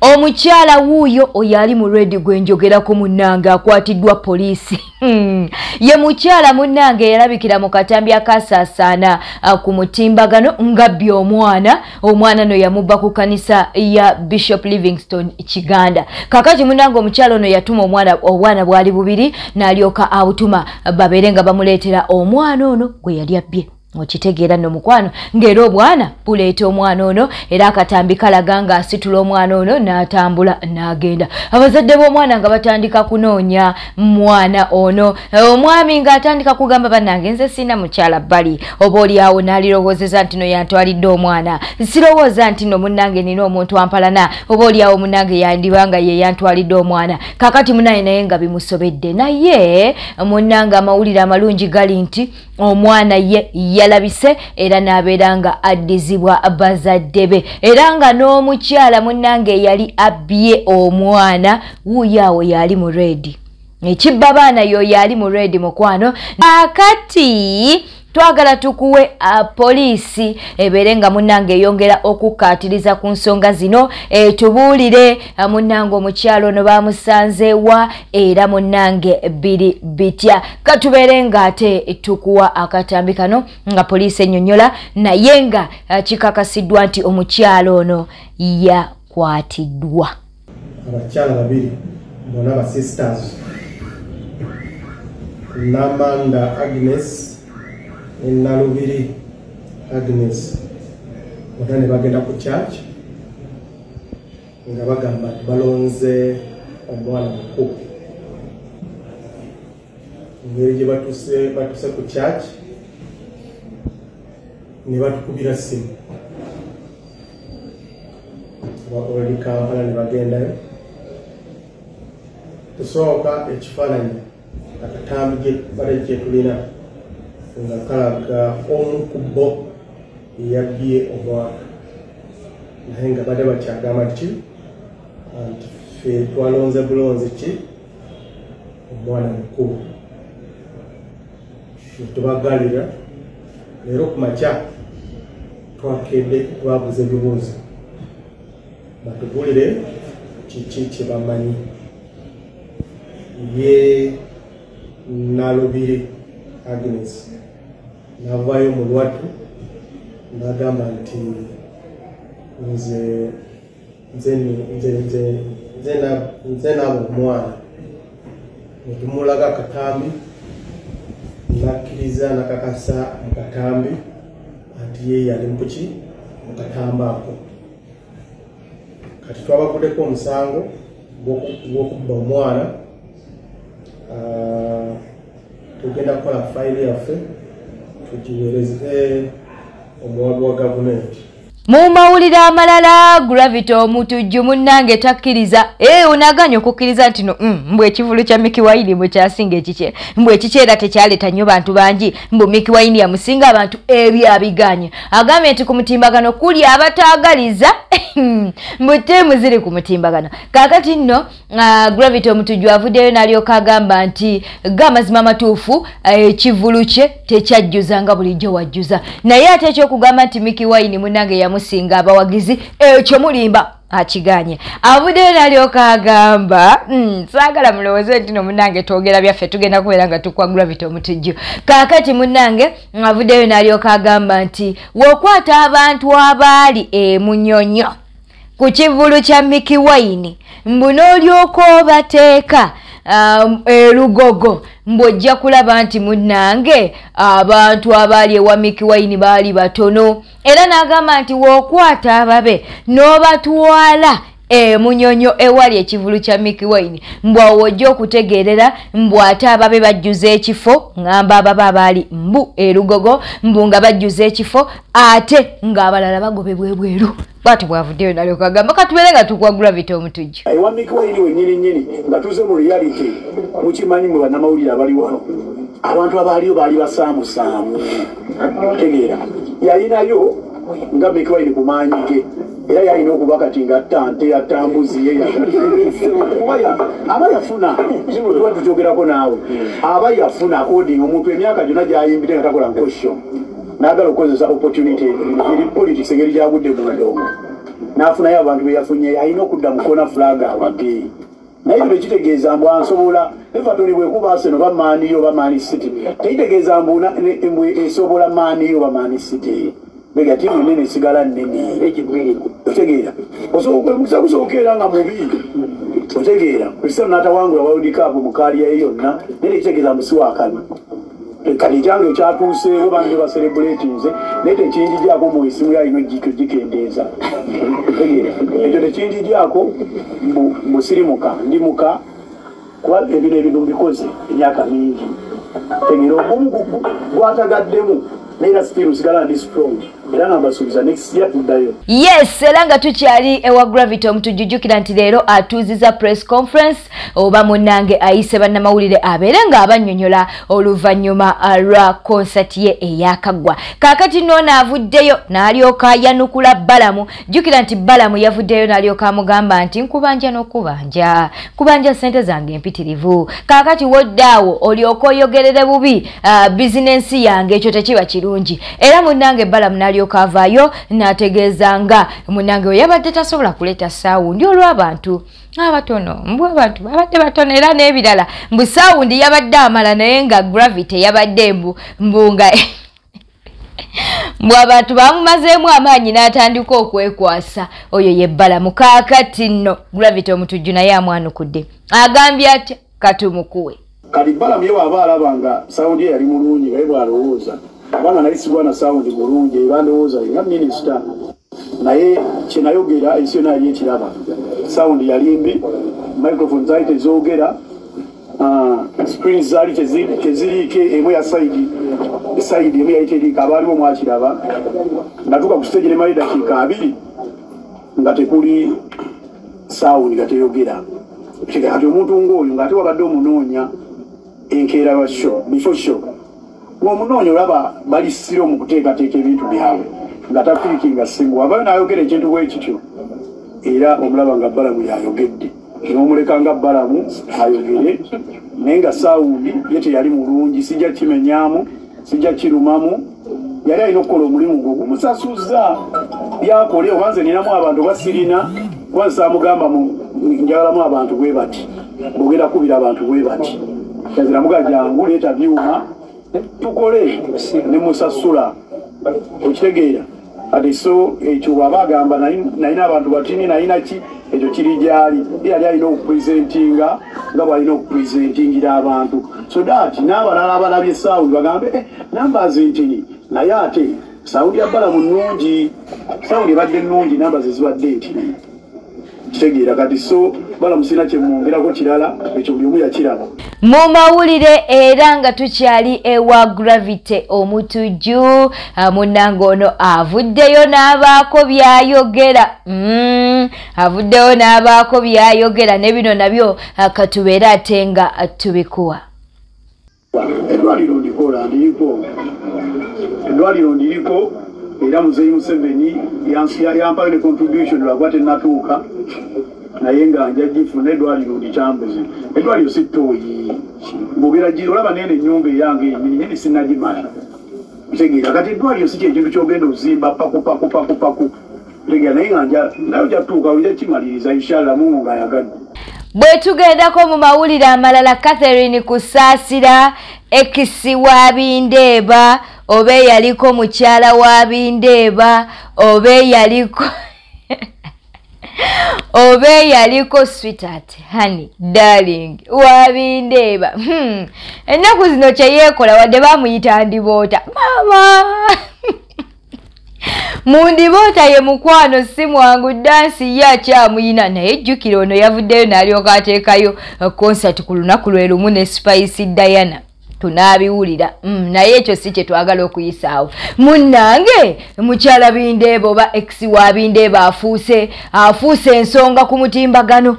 Omukyala wuuyo oyo ali mu redi gwe njogerako munnange akwatiddwa poliisi. Ye mukyala munnange yalabikira mu katambi akasaasaana ku mutimbagano ng'abbye omwana. Omwana no yamubba ku kanisa ya Bishop Livingstone Kiganda. Kakati munnange omukyala ono yatuma omwana, obwana bwali bubiri, n'alyoka abutuma babeere nga bamuleetera omwana ono gwe yali abbye. Okitegeera nno mukwano, ng'era obwana buleeta omwana ono, era akatambi kalaga ng'asitula omwana ono n'atambula n'agenda. Abazadde b'omwana nga batandika kunoonya mwana ono, omwami ng'atandika kugamba bannange nze sirina mukyala bbali, oba oli awo n'alirowoozeza nti no yantwalidde omwana, sirowooza nti no munnange nina omuntu ampalana, oba oli awo munnange yandiba nga ye yantwalidde omwana. Kakati munnaye naye nga bimusobedde. Naye munnange amawulire amalungi gali nti omwana ye yalabise era n'abeera nga addizibwa bazadde be, era nga n'omukyala munnange yali abbye omwana wuuyo awo yali mu redi. Ekibba baana yo yali mu redi mukwano. Akati twagala tukuwe poliisi ebeere nga munnange eyongera okukkaatiriza ku nsonga zino, tubuulire munnange omukyalo ono bamusanzeewa era munnange biri bitya. Katubeere ng'ate tukuwa akatambi kano nga poliisi ennyonnyola, naye nga kikakasiddwa nti omukyalo ono yakwatiddwa. Abakyala babiri bonna ba sisters, Namanda Agnes Nalubiri Agnes, bonna ne bagenda ku church nga bagamba nti balonze omwana mukulu. Engeri gye batuse ku church ne batukubira ssimu oli Kampala ne bagendayo. Tusooka ekifaananyi akatambi gye bale gye tulina nga kalaga omu ku bo yabbye omwana, naye nga badde bakyagamba nti ffe twalonze bulonzi ki omwana mukulu. Netubagalira leero ku makya twakedde twabuza ebibuuzo batubulire kiki kye bamanyi. Ye Nalubiri Agnes navaayo mu lwatu n'agamba nti nze naaba omwana. Netumulaga akatambi nakkiriza nakakasa mu katambi anti ye yali mukuki mu katambi ako. Kati twabaguddeko omusango gw'okubba omwana. Tugenda kukola fayiro yaffe tugiweereze omuwabi wa gavumenti. Mu mawulire amalala, Gravity Omutujju munnange takkiriza, onaaganye okukkiriza nti no mbu ekivulu kya Mickey Wine mbu kyasinga ekikye, mbu ekikye era tekyaleeta nnyo bantu bangi, mbu Mickey Wine yamusinga abantu, ebyo abiganye. Agambye nti ku mutimbagano kuli abataagaliza, mbu ttiimu ziri ku mutimbagano. Kaakati nno Gravity Omutujju avuddeyo n'alyoka agamba nti g'amazima amatuufu ekivulu kye tekyajjuza nga bulijjo wajjuza, naye ate ekyokugamba nti Mickey Wine munnange yamusinga abawagizi ekyo mulimba, akiganye. Avuddeyo n'alyoka agamba saagala mulowooze nti no munnange twogera byaffe, tugenda kubeera nga tukwa Gravity Omutujju. Kaakati munnange avuddeyo n'alyoka agamba nti w'okwata abantu abaali emunyonyo ku kivulu kya Mickey Wine mbu n'olyoka obateeka erugogo, mbu ojja kulaba nti munnange abantu abaali ewa Mickey Wine baali batono. Era n'agamba nti w'okwata ababe n'obatwala emunyonyo ewali ekivulu kya Mickey Wine, mbu awo ojja okutegeerera mbu ate ababe bajjuza ekifo, ngamba ababe abaali mbu erugogo mbu nga bajjuza ekifo ate ng'abalala bagobebwa ebweru. Bw'atyo bw'avuddeyo n'alyoka agamba katubeere nga tukwa Gravity Omutujju. Ewa Mickey Wine wennyini nnyini nga tuze mu reality, mukimanyi mwe bannamawulire abali wano, abantu abaaliyo baali basaamusaamu. Tegeera yalinayo nga Mickey Wine ku maanyi ge, era yalina okuba kati nga ttante atambuzi ye aba yafuna, tuba tukyogerako naawe, aba yafuna according omuntu emyaka gyonna gy'ayimbidde nga takola nkosho, n'agala okukozesa opportunity eri politics engeri gyagudde mu ndongo. N'afunayo abantu be yafunye, alina okudda mu corner flag awage. Naye ebyo tekitegeeza mbu ansobola. Everton bwekuba Arsenal oba Man U oba Man City, tekitegeeza mbu esobola Man U oba Man City. Bega tiimu nene esigala nnene. Otegeera? Omukisa gusoboka nga mubi. Otegeera? Cristiano n'atawangula World Cup mu career ye yonna, naye tekitegeeza mbu si wakabi. Kati ekyange ekyatuuseewo bange bacelebratinze, naye tekinjigyako mu esimu yalina ogikendeeza. Otegeera? Ekyo tekinjigyako mbu sirimuka, ndimuka, kuba ebino ebintu mbikoze emyaka mingi. Tegeera ogumu gwatagaddemu, naye still nsigala ndi strong, era nga mbasuubiza next year tuddayo. Yes, era nga tukyali ewa Gravity Omutujjukira nti leero atuuziza press conference oba munnange ayise bannamawulire abeere ng'abannyonnyola oluvannyuma lwa concert ye eyakaggwa. Kaakati nno avuddeyo n'alyoka ayanukula Balamu. Jjukira nti Balamu yavuddeyo n'alyoka amugamba nti nkubanja n'okubanja, nkubanja ssente zange empitirivu. Kaakati woddaawo olyoka oyogerere bubi bizinensi yange, ekyo tekiba kirungi. Era munnange Balamu n'alyoka avaayo n'ategeeza nga munnange we yabadde tasobola kuleeta sound olw'abantu abatono, mbu abantu babadde batono era n'ebirala, mbu sound yabadde amala naye nga Gravity yabadde mbu nga mbu abantu bamumazeemu amaanyi n'atandika okwekwasa. Oyo ye Balamu. Kaakati nno Gravity Omutujju naye amwanukudde, agambye atya? Katumukuwe. Kati Balamu ye bw'aba alaba nga sound ye yali mulungi, nga ye bw'alowooza, kubanga nali sigwa na sound mulungi, eba ndowooza nga minisita, naye kye nayogera ensi yonna yali ekiraba. Sound yali mbi, microphone zaali tezoogera, screens zaali teziriiko, emu ya side emu yali teriiko, abaaliwo mwakiraba. Natuuka ku stage nemala eddakiika 20 nga tekuli sound, nga teyogera. Kati omuntu ng'oyo ng'ate wabadde omunoonya enkeera wa show, before show, ng'omunoonya olaba bali siro mu kuteekateeka ebintu byabwe, nga tapiikinga ssimu, wavayo n'ayogera ekintu bwe kityo, era omulaba nga Balamu yayogedde, n'omuleka nga Balamu ayogere, naye nga sound ye teyali mulungi. Sijja kimenyaamu, sijja kirumamu, yali alina okukola omulimu gwe gumusasuza byakole. Oba nze ninamu abantu oba sirina, kuba nsaamugamba njagalamu abantu bwe bati, bwogenda kubira abantu bwe bati, yaziramuga jangu leeta byuma tukole, ne musasula. Okitegeera? Kati so ekyo bw'aba agamba nalina abantu batini, nalina ki, ekyo kiri gyali, yali alina okupresentinga nga bw'alina okupresentingira abantu, so that n'abalala abalabye sound bagambe numbers ntini, naye ate sound ya Balamu nnungi, sound ebadde nnungi, numbers ezibadde ntini. Kitegeera? Kati so Balamu sirina kyemwongerako kirala, ekyo buli omu yakiraba. Mu mawulire era nga tukyali ewa Gravity Omutujju, munnange ono avuddeyo n'abaako byayogera. Avuddeyo n'abaako byayogera, ne bino nabyo katubeere ate nga tubikuwa. Eddwaliro ndikola, ndiriko eddwaliro ndiriko, era Muzeeyi Museveni yampayo ne contribution lwakuba tennatuuka, naye nga nja gifuna. Eddwaliro nditambuze, eddwaliro si ttooyi, ng'ogera olaba neeno ennyumba eyange yennyini nyini sinnagimala. Otegeera? Kati eddwaliro si kyekintu ky'ogenda ozimba paku paku paku paku. Otegeera? Naye nga nja nayo jatuuka, ojja kimaliriza inshallah, Mungu ng'ayagadde. Bwe tugendako mu mawulire amalala, Catherine Kusaasira ex wa Bindeeba, oba eyaliko mukyala wa Bindeeba, oba eyaliko sweetheart, honey, darling wa Bindeeba. Ennaku zino kye yeekola, wadde bamuyita ndiboota, maama mundiboota ye mukwano si mwangu, dansi ye akyamuyina. Naye jjukira ono yavuddeyo n'alyoka ateekayo concert ku lunaku lwe lumu ne Spice Diana, tunaabiwulira. Naye ekyo si kye twagala okuyisaawo. Munnange mukyala Bindeeba oba ex wa Bindeeba afuuse ensonga ku mutimbagano,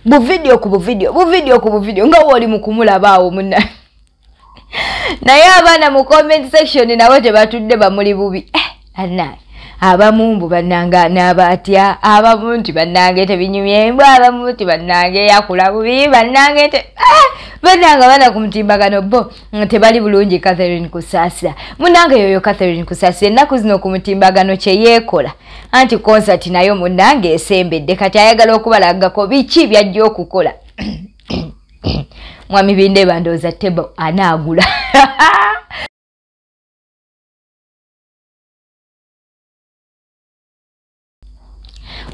buvidiyo ku buvidiyo, buvidiyo ku buvidiyo, nga wooli mu kumulaba awo munna. Naye abaana mu comment section nabo tebatudde, bamuli bubi. Annaye Abamu mbu bannange n'abatya, abamu nti bannange tebinyumye, mbu abamu nti bannange yakula bubi, bannange bannange abaana ku mutimbagano bo tebali bulungi. Catherine Kusaasira munnange, yoyo Catherine Kusaasira ennaku zino ku mutimbagano kye yeekola, anti concert nayo munnange esembedde, kati ayagala okubalagako biki byajja okukola. Mwami Bindeeba ndowooza tebo anaagula.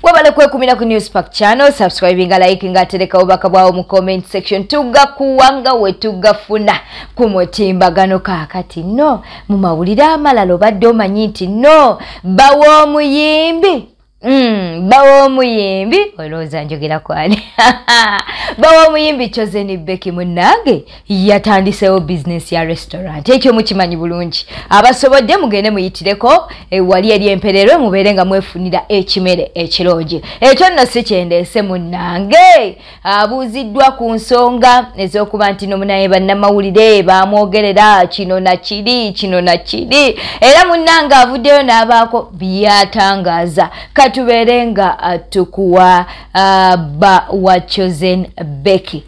Wabale kwekumira ku Newspark channel, subscribinga, likinga, tereka obubaka bwawo mu comment section, tugakuwanga we tugafuna ku mutimbagano. Kaakati no mu mawulire amalala, obadde omanyi nti no bawa omuyimbi, bawa omuyimbi, olowooza njogera kwani? Bawa omuyimbi Chosen Becky munnange yatandisewo bizinesi ya restaurant. Ekyo mukimanyi bulungi, abasobodde mugende muyitireko wali eri Empererwe, mubeere nga mwefunira ekimere ekirungi. Ekyo nno si kyendeese munnange. Abuuziddwa ku nsonga ez'okuba nti no munaye bannamawulire bamwogerera kino na kiri, kino na kiri, era munnange avuddeyo n'abaako byatangaaza. Katubeere nga tukuwa ba wa Chosen Becky.